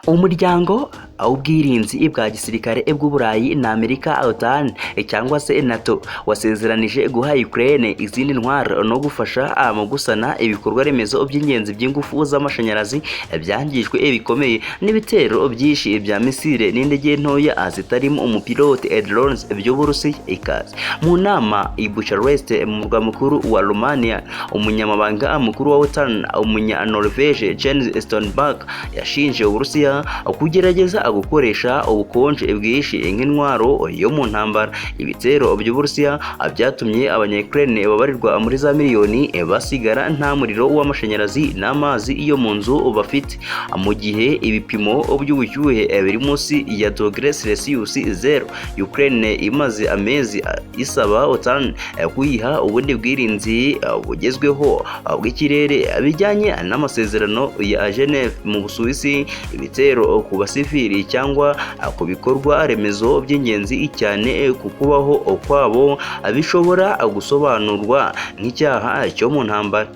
Umuryango w'ubwirinzi bwa gisirikare bw'Uburayi na Amerika, OTAN cyangwa se NATO, wasezeranije guha Ukraine izindi ntwaro no gufasha mu gusana ibikorwa remezo by'ingenzi by'ingufu z'amashanyarazi byangijwe bikomeye n'ibitero byinshi bya misile n'indege ntoya zitarimo umupilote, drones, by'Uburusiya. Ikaze mu nama i Bucharest, mu murwa mukuru wa Romania. Umunyamabanga mukuru wa OTAN, umunya Norvege Jens Stoltenberg, yashinje Uburusiya kugerageza gukoresha ubukonje bwinshi nk'intwaro yo mu ntambara. Ibitero by'Uburusiya byatumye Abanya-Ukraine babarirwa muri za miliyoni basigara nta muriro w'amashanyarazi n'amazi yo mu nzu bafite, mu gihe ibipimo by'ubushyuhe biri munsi ya dogere Celsius 0. Ukraine imaze amezi isaba OTAN kuyiha ubundi bwirinzi bugezweho bw'ikirere bijyanye n'amasezerano ya Geneve mu Busuwisi. Ibitero ku basivili cyangwa ku bikorwa remezo by'ingenzi cyane ku kubaho kwabo bishobora gusobanurwa nk'icyaha cyo mu ntambara.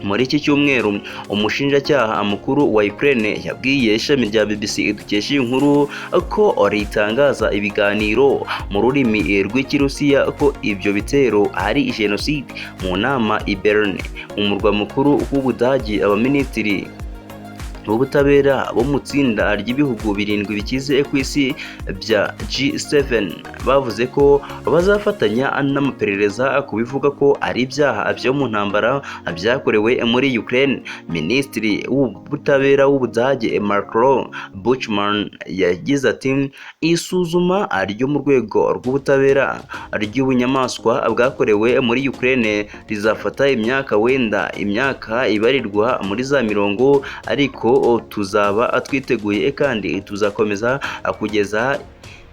Muri iki cyumweru, umushinjacyaha mukuru wa Ukraine yabwiye ishami rya BBC dukesha iyi nkuru ko ritangaza ibiganiro mu rurimi rw'Ikirusiya ko ibyo bitero ari jenoside. Mu nama i Berlin, mu murwa mukuru w'Ubudagi, abaminisitiri b'ubutabera bo mu tsinda ry'ibihugu birindwi bikize ku isi bya G7 bavuze ko bazafatanya n'amaperereza ku bivuga ko ari ibyaha byo mu ntambara byakorewe muri Ukraine. Minisitiri w'ubutabera w'Ubudage, Marco Buschmann, yagize ati: "Isuzuma ryo mu rwego rw'ubutabera ry'ubunyamaswa bwakorewe muri Ukraine rizafata imyaka, wenda imyaka ibarirwa muri za mirongo, ariko tuzaba twiteguye kandi tuzakomeza kugeza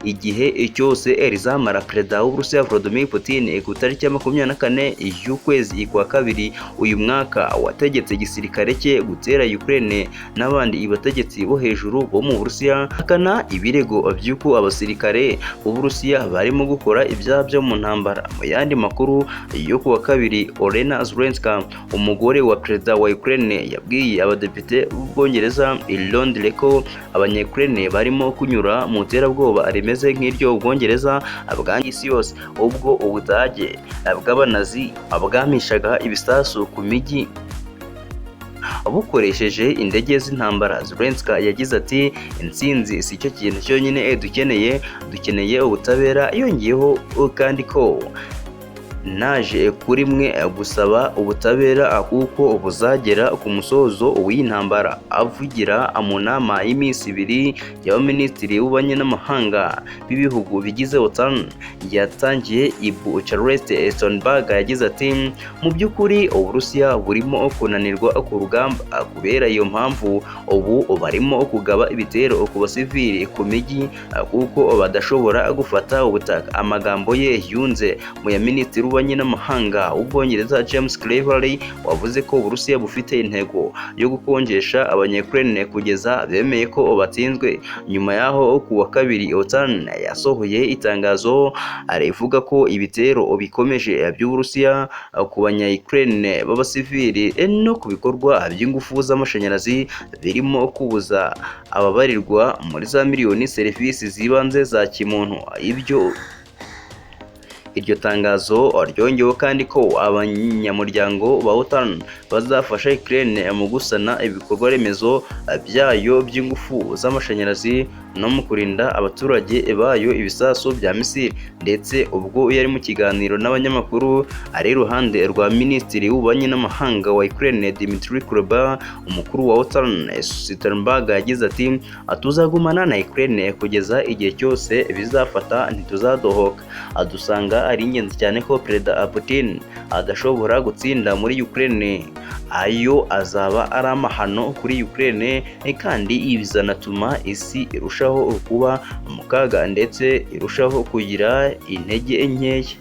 igihe cyose rizamara." Perezida w'Uburusiya Vladimir Putin, ku itariki ya 24 y'ukwezi kwa kabiri uyu mwaka, wategetse igisirikare cye gutera Ukraine. N'abandi bategetsi bo hejuru bo mu Burusiya hakana ibirego by'uko abasirikare b'Uburusiya barimo gukora ibyaha byo mu ntambara. Mu yandi makuru yo ku wa kabiri, Olena Zelenska, umugore wa perezida wa Ukraine, yabwiye abadepite b'Ubwongereza i Londres ko Abanya-Ukraine barimo kunyura mu iterabwoba rimeze nk'iryo Ubwongereza bwangiye isi yose ubwo Ubudage bw'Abanazi bwamishaga ibisasu ku mijyi bukoresheje indege z'intambara. Zelenska yagize ati: "Intsinzi si cyo kintu cyonyine dukeneye, dukeneye ubutabera." Yongeyeho kandi ko "naje kuri mwe gusaba ubutabera kuko buzagera ku musozo w'iyi ntambara." Avugira mu nama y'iminsi 2 y'abaminisitiri b'ububanyi n'amahanga b'ibihugu bigize OTAN yatangiye i Bucharest, Stoltenberg yagize ati: "Mu by'ukuri Uburusiya burimo kunanirwa ku rugamba. Kubera iyo mpamvu ubu barimo kugaba ibitero ku basivili, ku mijyi, kuko badashobora gufata ubutaka." Amagambo ye yunze mu ya minisitiri w'ububanyi n'amahanga w'Ubwongereza, James Cleverly, wavuze ko Uburusiya bufite intego yo gukonjesha Abanya-Ukraine kugeza bemeye ko batsinzwe. Nyuma yaho, ku wa kabiri, OTAN yasohoye itangazo rivuga ko ibitero bikomeje by'Uburusiya ku Banya-Ukraine b'abasivili no ku bikorwa by'ingufu z'amashanyarazi birimo kubuza ababarirwa muri za miliyoni serivisi z'ibanze za kimuntu. Ibyo iryo tangazo ryongeyeho kandi ko abanyamuryango ba OTAN bazafasha Ukraine mu gusana ibikorwa remezo byayo by'ingufu z'amashanyarazi no mu kurinda abaturage bayo ibisasu bya misile. Ndetse ubwo yari mu kiganiro n'abanyamakuru ari iruhande rwa minisitiri w'ububanyi n'amahanga wa Ukraine, Dmitry Kuleba, umukuru wa OTAN Stoltenberg yagize ati: "Tuzagumana na Ukraine kugeza igihe cyose bizafata, ntituzadohoka. Dusanga ari ingenzi cyane ko Perezida Putin adashobora gutsinda muri Ukraine. Ayo azaba ari amahano kuri Ukraine kandi bizanatuma isi irushaho kuba mu kaga ndetse irushaho kugira intege nkeya."